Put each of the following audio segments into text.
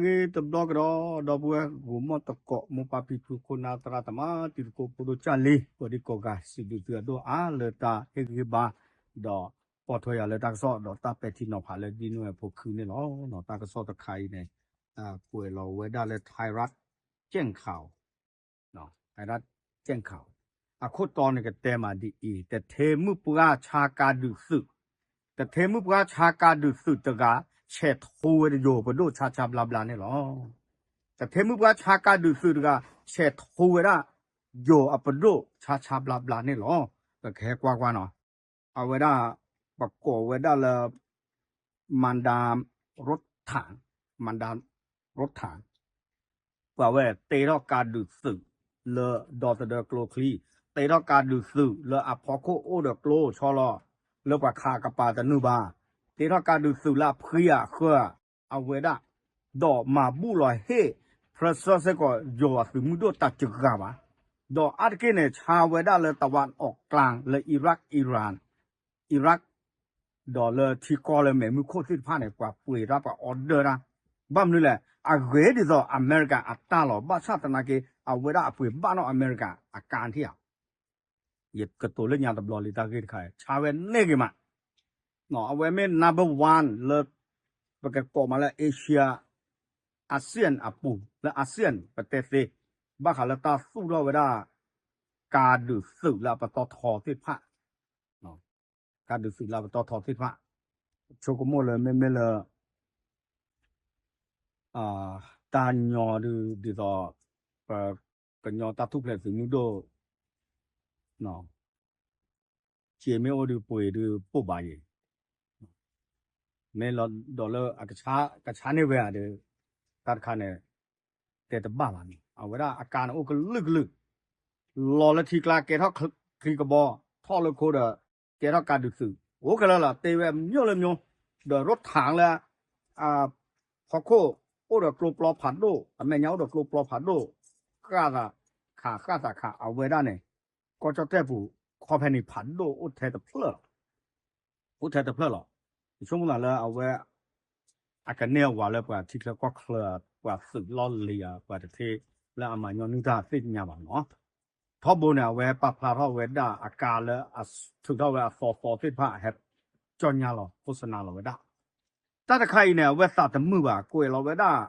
ဂ့ၤတဘျီကဒီး ဒီပုၢ်ဝဲၢ်ဂီၢ်မီၢ်သကိး မိၢ်ပၢ်ဖံဖု ခိၣ်နၢ်သရၣ်သမါ တံၤသကိးဖိဒိၣ်ကၢ်လံ ကိးဒံကိးဂၤ စံးဘျုးသုအဒိၣ်အါလၢတၢ်ဟ့ၣ်ဂံၢ်ဟ့ၣ်ဘါ ဒီးပိာ်ထွဲယၤလၢတၢ်ကစီၣ် ဒီးတၢ်ပဲာ်ထံနီၤဖးလၢဒ်န့ၣ်ဝဲအဖီခိၣ်န့ၣ်လီၤ. တၢ်ကစီၣ်တခါအံၤန့ၣ် ကွဲးလီၤဝဲဒၣ်လၢ Thai Rat ကဲၣ်ခီး Thai Rat ကဲၣ်ခီး အခိၣ်တီန့ၣ်ကတဲမးဒ်အံၤ, တထ့မုၣ်ပှၢ်ဆါကါဒုးသုး, တထ့မုၣ်ပှၢ်ဆါကါဒုးသုးတဂၤ ဆဲးထိဝဲတယိၤပဒိၣ်ဆါဆါဘျါဘျါန့ၣ်လီၤ. တထ့မုၣ်ပှၢ်ဆါကါဒုးသုးတဂၤ ဆဲးထိဝဲဒၣ် ယိၤအပဒိၣ်ဆါဆါဘျါဘျါန့ၣ်လီၤ. ပကဟဲကွၢ်ကွၢ်နီၤ, အဝဲဒၣ် ပကိးဝဲဒၣ်လၢ မၤဒါ ရိထၣ်, မၤဒါ ရိထၣ် ပှၤဝဲတ့ထီၣ်ကါဒုးသုးလၢဒီသဒၢကျိချံ, တ့ထီၣ်ကါဒုးသုးလၢအဖီခိၣ်အိၣ်ဒီးကျိဆီလီၤ, လၢပှၤခးကပၤတနုာ်ဘၣ်, တ့ထီၣ်ကါဒုးသုးလၢအဖှံအဃၢၤ, အဝဲဒၣ် ဒီးမၤဘူၣ်လီၤဟ့ၣ် ဖျၢၣ်စၢၢ်စ့ၢ်ကီး ယိၤအသုးမုၢ်ဒိၣ်တၢ်တဂၤဘၣ်, ဒီးအါတက့ၢ်န့ၣ် ဆါဝဲဒၣ်လၢတဝၣ်အီၣ်ကျါ လၢ Iraq, Iran, Iraq ဒီးလၢထံကီၢ်လၢမဲးမုၢ်ခိၣ်သ့ၣ်တဖၣ်န့ၣ် ပှၤပှ့ၤတၢ်ပှၤ order တၢ်, ဘၣ်မနုၤလဲၣ်, အဂ့ၤဒ်သိးအမဲရကၤအတၢ်လီၤ, ဘၣ်ဆၣ်သနာ်က့ အဝဲဒၣ်အပှ့ၤဘၣ်နီၣ်အမဲရကၤအကါထံၣ်ဧါ, ယကတိၤလၢညါတဘျီလံတၢ်ဂ့ၢ်တခါ ဆါဝဲန့ၢ်ဂ့ၤမး, အဝဲမ့ၢ် number one လၢ ပကကိးမးလၢ Asia, ASEAN အပူၤ, လၢ ASEAN ပတဲသ့, ဘၣ်ဃးလၢတၢ်သူၣ်ထီၣ်ဝဲဒၣ် ကါဒုးသုးလၢအပတီၢ်ထီသ့ၣ်တဖၣ် ကါဒုးသုးလၢပတီၢ်ထီသ့ၣ်တဖၣ်, ဆိကမိၣ်လၢမ့မ့ၢ်လၢ တၢ်ညီဒုးဒ်သိး ပကညီတၢ်ထူၣ်ဖျဲးသုးမုၢ်ဒိၣ် စ့မ့ၢ်အိၣ်ဒုးပှ့ၤဒုးပိၢ်ဘၣ်ယံၤ, မ့ၢ်လီၤဒီးလၢအကဆါန့ၢ်ဝဲဧါဒီး တၢ်တခါန့ၣ် တဲတဘၣ်ဘၣ်န့ၣ် အဝဲဒၣ်အကါန့ၣ်အိၣ်ကလုာ်ကလုာ်, လီၤလၢထံကျါကဲထီၣ်ချံကဘီ, ထီၣ်လၢခိဒီး ကဲထီၣ်ကါဒုးသုး, အိၣ်ခဲလၢာ်လီၤ တ့ဝဲမျိးလၢမျိး, ဒီးရိထၣ်လၢ ဖီခိၣ်အိၣ်ဒီးကျိပျီဖးဒိၣ်, အမဲာ်ညါအိၣ်ဒီးကျိပျီဖးဒိၣ်, ဃၣ်သးခးဃၣ်သးခး အဝဲဒၣ်န့ၣ် ကီၢ်ကၠီၣ်တဲၣ်ပူၤ ခီဖဲန့ၣ်ဖးဒိၣ်အိၣ်ထဲတဖျၢၣ်လီၤ, အိၣ်ထဲတဖျၢၣ်လီၤ, ယဆိကမိၣ်သးလၢအဝဲ အကန့ၢ်အဝၤလၢပှၤထံချၢကီၢ်ချၢ ပှၤသုးလီၢ်လံၤဧါ ပှၤတထ့လၢအမၤညီနုၢ်တၢ်သ့ၣ်ညါဘၣ်နီၤ, ထီဘိန့ၣ် အဝဲပာ်ဖျါထီၣ်ဝဲဒၣ်အကါလၢအထုးထီၣ်ဝဲအသီသီသ့ၣ်တဖၣ် ဟဲကၠီညါလီၤ ခိၣ်စနါလီၤဝဲဒၣ်, တၢ်တခါအံၤန့ၣ် အဝဲသးတမုာ်ဘၣ် ကွဲးလီၤဝဲဒၣ်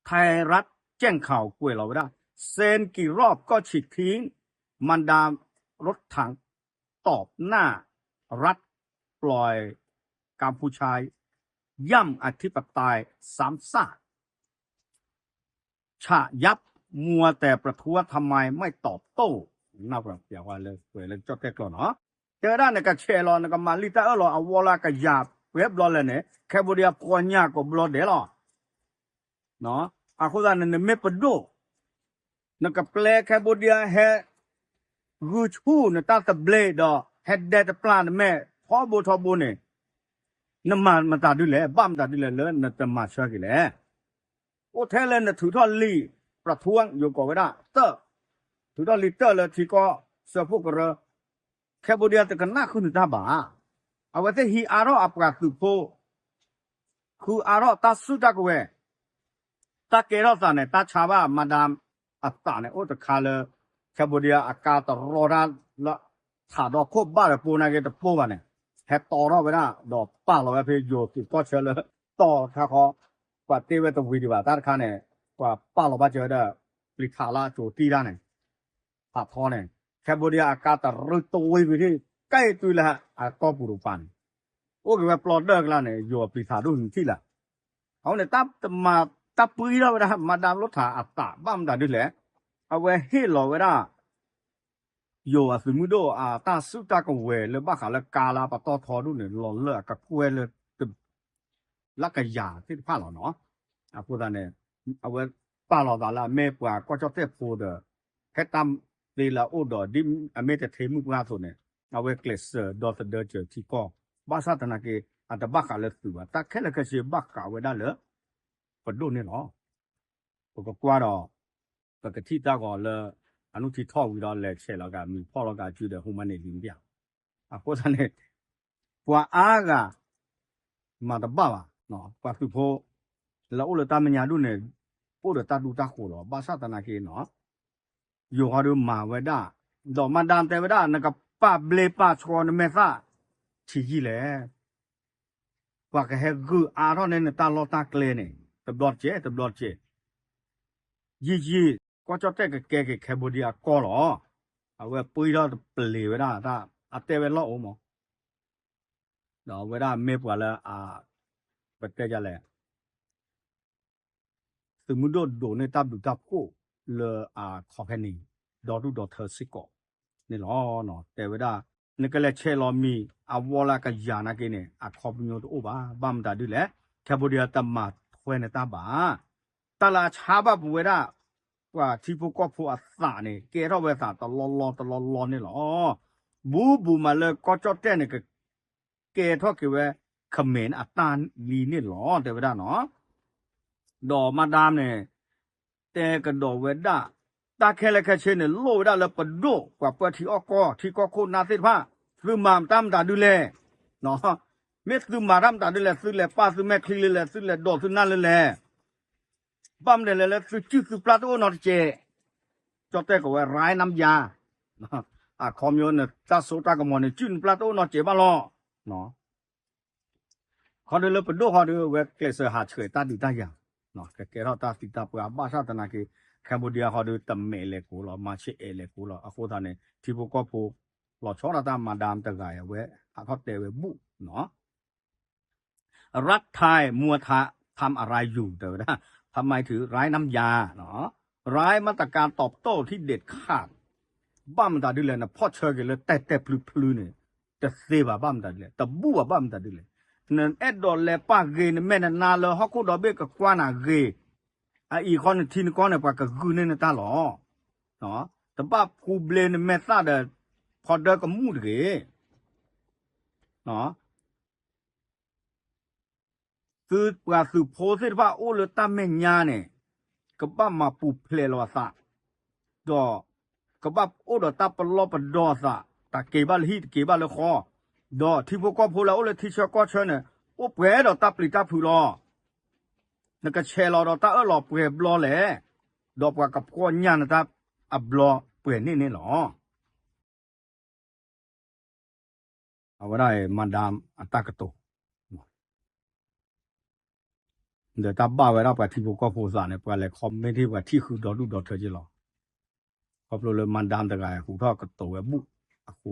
Thai Rat ကဲၣ်ခီး ကွဲးလီၤဝဲဒၣ် စဲၣ်ကံၤရီၣ် ကီၢ်ဆံးထံး မၤဒါ ရိထၣ် တီၣ်နၢ် ရတ်ႉ ပျီၢ် ကမ်ပူၤချါ ယၢမ်ႈအဓိပတဵုပ်ႇ စၢမ်သၣ် ချၢပ်ႈ မွဲတၢ်ပြထွဲ ထမၢၣ်မၢၣ်တီၣ်တိၣ် နၢ်ပၢၢ်ပျၢ်ဝဲလၢ ကွဲးလၢကၠီၣ်တဲၣ်ကျိာ်နီၤ, တဲဝဲဒၣ်နကဆဲးလီၤ နကမၤလံတၢ်အၢၣ်လီၤ အဝီလၢကယၤပှဲၤဘျီလဲၣ်န့ၣ် Cambodia ပှီၢ်ညၣ်ကိးဘျီဒဲးလီၤ. အဃိသတးန့ၣ် နမ့ၢ်ပဒိၣ် နကပျဲ Cambodia ဟဲ ဂုာ်ဆူၣ်နတၢ်သဘျ့ဒီး ဟဲဒဲတပျၢ်နမဲာ်ထီဘိထီဘိန့ၣ် နမၤမတၤဒ်လဲၣ် ဘၣ်မတၤဒ်လဲၣ် လၢနတမၤဆၢက့ၤလဲၣ်. အိၣ်ထဲလၢနထုးထီၣ်လံာ် ပြထွဲ ယိၤကိးဝဲဒၣ် တၢၣ်, ထုးထီၣ်လံာ်တၢၣ်လၢထံကီၢ်စၢဖှိၣ်ကရၢ Cambodia တကနၣ်ဃုာ်နတၢ်ဘၣ်. အဝဲသ့ၣ်ဟံးအါထီၣ်အပှၤသုးဖိ ဃုအါထီၣ်တၢ်စုတၢ်ကဝဲၤ တၢ်ကဲထီၣ်သးန့ၣ် တၢ်ဆါဘၣ် မၤဒါ အသးန့ၣ် အိၣ်တခါလၢ Cambodia အကါတရီတၢ်လၢ ထးဒီခိၣ်ဘၣ်ဒီးပိနာ်က့တပိဘၣ်န့ၣ် ဟဲတီထီၣ်ဝဲဒၣ် ဒီးပာ်လီၤဝဲဖဲယိၤသုးကီၢ်ဆၢလၢ တီထါဃီ ပှၤတ့ဝဲတဝံၤဒံးဘၣ် တၢ်တခါန့ၣ် ပှၤပာ်လီၤဘၣ်စၢၤဝဲဒၣ် ပျံၤထးလၢအစိၤတံၢ်တၢ်န့ၣ် ထးထီန့ၣ် Cambodia အကါတရၢတဝံၤကွံာ်ထံၣ် ကဲအံၤတုၤလၢအကီၢ်ပူၤတပၤန့ၣ် အိၣ်က့ၤဝဲပျီဒၢၣ်ကျါန့ၣ် ယိၤအပျံၤထးဒိၣ်န့ၣ်ထံၣ်လၢ အဃိန့ၣ် တၢ်တမၤ တၢ်ပှံထီၣ်ဝဲဒၣ် မၤဒါလိထးအသးဘၣ်မတၤဒ်လဲၣ်, အဝဲဟ့ၣ်လီၤဝဲဒၣ် ယိၤအသုးမုၢ်ဒိၣ်အတၢ်စုတၢ်ကဝဲၤလၢဘၣ်ဃးလၢကါလၢအပတီၢ်ထီဒိၣ်န့ၣ် လီၤလၢအကကွဲၢ်လၢ လၢကယၤသ့ၣ်တဖၣ်လီၤနီၤ. အဃိသတးန့ၣ် အဝဲပာ်လီၤသးလၢအမ့ၢ်ပှၤကီၢ်ကၠီၣ်တဲၣ်ဖိဒီး ဖဲတၢ်သ့လၢအအိၣ်ဒီး ဒ်အမ့ၢ်တထ့မုၣ်ပှၢ်အသိးန့ၣ် အဝဲကျဲးစၢးဒီသဒၢစၢၤထံကီၢ် ဘၣ်ဆၣ်သနာ်က့ အတဘၣ်ဃးလၢသုးဘၣ် တၢ်ခဲလၢာ်ခဲဆ့ဘၣ်ဃးဝဲဒၣ်လၢ ပဒိၣ်န့ၣ်လီၤ. ပကကွၢ်ဒီး ပကထံၣ်တၢ်ဂီၤလၢ အနုၢ်ထံထီၣ်ဝံၤဒီး လဲၤဆဲးလီၤက့ၤ မံၤဖီၣ်လီၤက့ၤအစုဒီး ဟူမါန့ၣ်လံမ့ၢ်ဧါ. အဃိသတးန့ၣ် ပှၤအါဂၤ မၤတဘၣ်ဘၣ် ပှၤသုးဖိ လၢအိၣ်လၢတၢ်မဲာ်ညါဒူၣ်န့ၣ် အိၣ်ဒီးတၢ်ဒူတၢ်ဃိးလီၤ. ဘၣ်ဆၣ်သနာ်က့နီၤ ယိၤဟီဒုးမၤဝဲဒၣ်, ဒီးမၤဒၣ်တဲဝဲဒၣ် နကပာ်ဘျ့ပာ်ဆှီနမဲာ်သၣ် ထံယံာ်လဲၣ်. ပှၤကဟဲဂုာ်အါထီၣ်န့ၢ်နတၢ်လီၢ်တၢ်ကျဲန့ၣ် တဘျီတကဲး တဘျီတကဲး. ယံာ်ယံာ် ကီၢ်ကၠီၣ်တဲၣ်ကကဲက့ၤ Cambodia အကီၢ်လီၤ. အဝဲပှံထီၣ်တပလ့ၤဝဲဒၣ် အတဲဝဲလီၢ်အိၣ်မး, ဒီးအဝဲဒၣ်မ့ၢ်ပှၤလၢအ, ပတဲဒ်လဲၣ် သုးမုၢ်ဒိၣ်ဒိးန့ၢ်တၢ်ဘျုးတၢ်ဖှိၣ်လၢအခီခဲနံၤ ဒီဒူၣ်ဒီထၢစ့ၢ်ကီးန့ၣ်လီၤ. တဲဝဲဒၣ် နကလဲၤဆဲးလီၤမံၤအဝီလၢအကယၤနာ်က့န့ၣ် အခီပညီတအိၣ်ဘၣ်. ဘၣ်မတၤဒ်လဲၣ် Cambodia တမၤထွဲနတၢ်ဘၣ်. တၢ်လၢအဆါဘၣ်ပဝဲဒၣ် ပှၤထံဖိကီၢ်ဖိအသးန့ၣ် ကဲထီၣ်ဝဲသးတလီၢ်လီၢ်တလီၢ်လီၢ်န့ၣ်လီၤ. ဘူးဘူးမးလၢကီၢ်ကၠီၣ်တဲၣ်န့ၣ် ကကဲထီၣ်က့ၤဝဲ Khmer အတၢ်လံန့ၣ်လီၤ တဲဝဲဒၣ်နီၤ. ဒီးမၤဒၣ်န့ၣ် တဲကဒီးဝဲဒၣ် တၢ်ခဲလၢာ်ခဲဆ့န့ၣ် လိၣ်ဝဲဒၣ်လၢပဒိၣ်ပှၤပၢထံအီၣ်ကီၢ် ထံကီၢ်ခိၣ်နၢ်သ့ၣ်တဖၣ် သုမၤတၢ်မတၤဒ်လဲၣ်. မ့ၢ်သုမၤတၢ်မတၤဒ်လဲၣ် သုလဲၤပာ်သုမဲာ်ချံလၢလဲၣ် သုလဲၤဒိးသုနၢ်လၢလဲၣ်. ဘၣ်မနုၤလဲၣ်လၢသုစုၣ်သုပျၢ်တအိၣ်နီတစဲး, ကၠီၣ်တဲၣ်ကိးဝဲ ရၢၢ်နၢမ်ယါ, အခီပညီန့ၣ် တၢ်စိတၢ်ကမီၤန့ၣ် စုၣ်နပျၢ်တအိၣ်နီတစဲးဘၣ်လီၤ. ခီဒုးလၢပဒိၣ်ဃီဒုး အဝဲကျဲးစၢးဟးဆှဲးတၢ်ဒုးတၢ်ယၤ, ကကဲထီၣ်တၢ်သံတၢ်ပှၢ် ဘၣ်ဆၣ်သနာ်က့ Cambodia ဃီဒုး တမဲာ်လဲၤကိးလီၤ မၤဆဲးအဲၣ်လဲၤကိးလီၤ. အဃိသတးန့ၣ် ထံဖိကီၢ်ဖိ လီၤဆီဒၣ်တၢ်မၤဒၣ်တဂၤအံၤ အဝဲဟးထီၣ်တဲဝဲဘူၣ်နီၤ รัฐไทยมัวทำอะไรอยู่ တဲဝဲဒၣ် ทำไมถึงไร้น้ำยา ไร้มาตรการตอบโต้ที่เด็ดขาด ဘၣ်မတၤဒ်လဲၣ် နဖီၣ်ဆၢက့ၤလၢတဲာ်တဲာ်ဖျုးဖျုးန့ၣ် တသ့ဘၣ်ဘၣ်မတၤဒ်လဲၣ် တဘူၣ်ဘၣ်ဘၣ်မတၤဒ်လဲၣ် နအဲၣ်ဒိးလဲၤပာ်ဂ့ၤ နမဲာ်နနါလၢဟီၣ်ခိၣ်ဒီဘ့ၣ်ကကွၢ်နၤဂ့ၤ, အအံၤဃီနထံနကီၢ်န့ၣ် ပှၤကဂုာ်န့ၢ်နတၢ်လီၤ. တဘၣ်ဖူဘျ့နမဲာ်သၣ်ဒီး ဖီဒၢကမူၣ်တဂ့ၤ သုပှၤသုးဖိသ့ၣ်တဖၣ်အိၣ်လၢတၢ်မဲာ်ညါန့ၣ် ကဘၣ်မၤပူၤဖျဲးလီၤအသး, ဒီးကဘၣ်အိၣ်ဒီးတၢ်ပလီၢ်ပဒီအသး, တၢ်က့ၤဘၣ်လၢဟံၣ်တက့ၤဘၣ်လၢဃီ, ဒီးထံဖိကီၢ်ဖိလၢအအိၣ်လၢထံဆၢကီၢ်ဆၢန့ၣ် အိၣ်ပှဲၤဒီးတၢ်ပျံၤတၢ်ဖုးလီၤ. နကဆဲးလီၤဒီးတၢ်အၢၣ်လီၤပှဲၤဘျီလဲၣ်, ဒီးပှၤကဖှီၣ်ညၣ်နတၢ်အဘျီပှဲၤန့ၣ်န့ၣ်လီၤ. အဝဲဒၣ်အံၤ မၤဒၣ်အတၢ်ကတိၤ ဒီးတၢ်ဘၣ်ဝဲဒၣ်ပှၤထံဖိကီၢ်ဖိသးန့ၣ် ပှၤလဲၤ comment ပှၤထံၣ်ဃုာ်ဒီဒူၣ်ဒီထၢက့လီၤ. ခီဖျိလၢမၤဒၣ်တဂၤဟူးထီၣ်ကတိၤဝဲဘူၣ်အဃိ,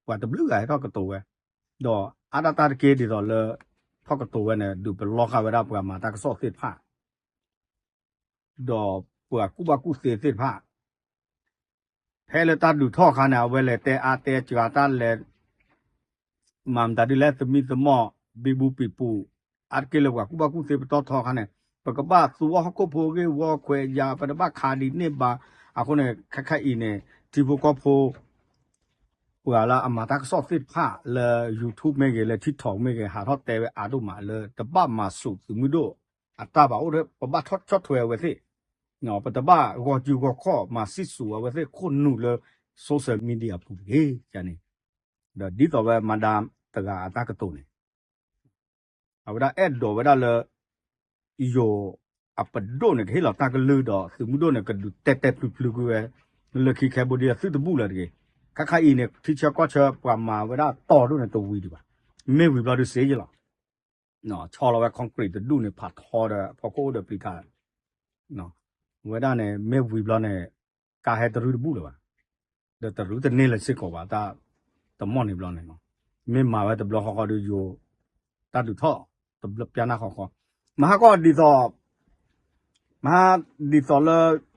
ပှၤတဘျုးဂၤဟဲထီၣ်ကတိၤဝဲ, ဒီးအါဒၣ်တၢ်တက့ၢ်ဒ်သိးလၢ ထီၣ်ကတိၤဝဲန့ၣ် ဒုးပလီၢ်ဃာ်ဝဲဒၣ်ပှၤမၤတၢ်ကစီၣ်သ့ၣ်တဖၣ် ဒီးပှၤကူၣ်ဘၣ်ကူၣ်သ့သ့ၣ်တဖၣ် ဖဲလၢတၢ်ဒုးထီၣ်အခါန့ၣ် အဝဲလဲၤတဲအါတဲစှၤတၢ်လဲၤ မၤမတၤဒ်လဲၣ် သမံသမိး ဘံဘူပံပူၤ အါတက့ၢ်လၢပှၤကူၣ်ဘၣ်ကူၣ်သ့ပတီၢ်ထီအခါန့ၣ် ပကဘၣ်သူအီၣ်ဟီၣ်ခိၣ်ဖိအဂ့ၢ်ဝီခွဲးယာ် ပတဘၣ်ခးဒံးန့ၢ်ဘၣ်. အဃိန့ၣ် ခဲခါအံၤန့ၣ် ထံဖိကီၢ်ဖိ ပှၤလၢအမၤတၢ်ကစီၣ်သ့ၣ်တဖၣ်လၢ YouTube မ့ၢ်ဂ့ၤ လၢ TikTok မ့ၢ်ဂ့ၤ ဟးထီၣ်တဲဝဲအါဒိၣ်မးလၢ တဘၣ်မၤစူးသုးမုၢ်ဒိၣ်အတၢ်ဘၣ်အိၣ်ဒီး ပဘၣ်ဆီၣ်ထွဲအဝဲသ့ၣ်, ပတဘၣ်ဂီၤစုဂီၤခီၣ်မၤစံၣ်စူးအဝဲသ့ၣ်ခိၣ်နူာ်လၢ social media အပူၤတဂ့ၤန့ၣ်, ဒီးဒ်သိးဝဲမၤဒၣ်တဂၤအတၢ်ကတိၤန့ၣ် အဝဲဒၣ်အဲၣ်ဒိးဝဲဒၣ်လၢ ယိၤအပဒိၣ်န့ၣ် ကဟ့ၣ်လီၤတၢ်ကလုၢ်ဒီး သုးမုၢ်ဒိၣ်န့ၣ် ကဒုးတဲာ်တဲာ်ဖျုးဖျုးကွံာ်ဝဲ လၢခံ Cambodia သုတဘူၣ်လၢၤတဂ့ၤ. ခါခါအံၤန့ၣ် ထံဆၢကီၢ်ဆၢပှၤမၤဝဲဒၣ်တီၤဒိၣ်န့ၣ် တဝံၤဒံးဘၣ်. မ့ၢ်ဝံၤဘျီဒုးစ့ယလီၤ. ဆီလီၤဝဲ concrete တဒူၣ်န့ၣ် ဖးထီဒီး ဖီခိၣ်အိၣ်ဒီးပျံၤတၢ် ဝဲဒၣ်န့ၣ် မ့ၢ်ဝံၤဘျီန့ၣ် ကါဟဲတရုတဘူၣ်လၢၤဘၣ်, ဒီးတရုတန့ၢ်လၢၤစ့ၢ်ကီးဘၣ် တၢ်တမီၢ်န့ၣ်ဘျီန့ၣ်, မ့ၢ်မၤဝဲတဘျီဃီဃီဒီးယိၤ တၢ်ဒုးထီၣ် တဘျီပျါနၢ်ဃီဃီ, မဟါကီၢ်ဒ်သိး မဟါဒ်သိးလၢ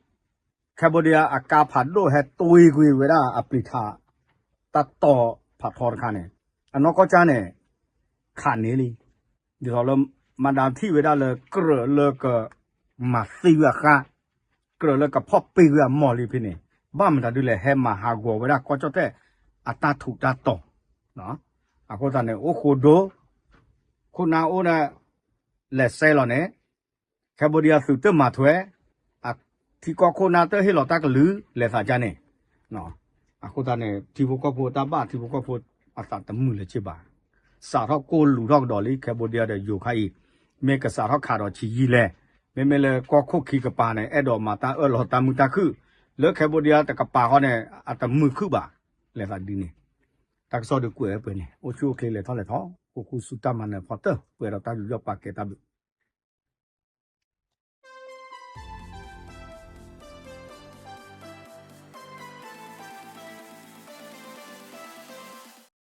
Cambodia အကါဖးဒိၣ်ဟဲတွ့ကွံာ်ဝဲဒၣ်အပျံၤထး တၢ်တီၤဖးထီတခါန့ၣ် အနီၢ်ကီၢ်ကၢ်န့ၣ် ခးန့ၢ်လံ. ဒ်သိးလၢ မၤဒၣ်ထံၣ်ဝဲဒၣ်လၢကြၢးလၢကမၤသံဝဲအဃါ, ကြၢးလၢကဖီၣ်ပ့ၤဝဲအမီၢ်လံဖဲန့ၣ်, ဘၣ်မတၤဒ်လဲၣ် ဟဲမၤဟးဂီၤဝဲဒၣ်ကီၢ်ကၠီၣ်တဲၣ်အတၢ်ထူးတၢ်တီၤ, အဃိသတးန့ၣ် အိၣ်ဃိဒိ ခိၣ်နၢ်အိၣ်ဒၣ် လဲၤစဲလီၤန့ၣ် Cambodia သုးတမၤထွဲ, ထံကီၢ်ခိၣ်နၢ်တဟ့ၣ်လီၤတၢ်ကလုၢ် လဲၤသးကါန့ၣ်, အဃိသတးန့ၣ် ထံဖိကီၢ်ဖိတၢ်ဘၣ် ထံဖိကီၢ်ဖိအသးတမုာ်လၢၤဘၣ်, စးထီၣ်ကိၢ်လူၤထီၣ်ကဒီးလံ Cambodia ဒီးယိၤခါအံၤ, မ့ၢ်ကစးထီၣ်ခးဒီးဆံးယံာ်လဲၣ်, မ့မ့ၢ်လၢကီၢ်ခိၣ်ခံကပၤန့ၣ် အဲၣ်ဒိးမၤတၢ်အၢၣ်လီၤတၢ်မုာ်တၢ်ခုၣ်, လၢ Cambodia တကပၤဃီန့ၣ် အတမုာ်ခုၣ်ဘၣ်, လဲၤသးဒ်န့ၣ်, တၢ်ကစီၣ်ဒုးကွဲးဝဲပှဲၤန့ၣ် အိၣ်ဆူၣ်အိၣ်ချ့လဲၤထီၣ်လဲၤထီၣ် အိၣ်ခူသူၣ်တၢ်မၤနၢၤဖီတၢၢ် ပှဲၤဒီးတၢ်ယူးယီၣ်ပာ်ကဲတၢ်ဘျုး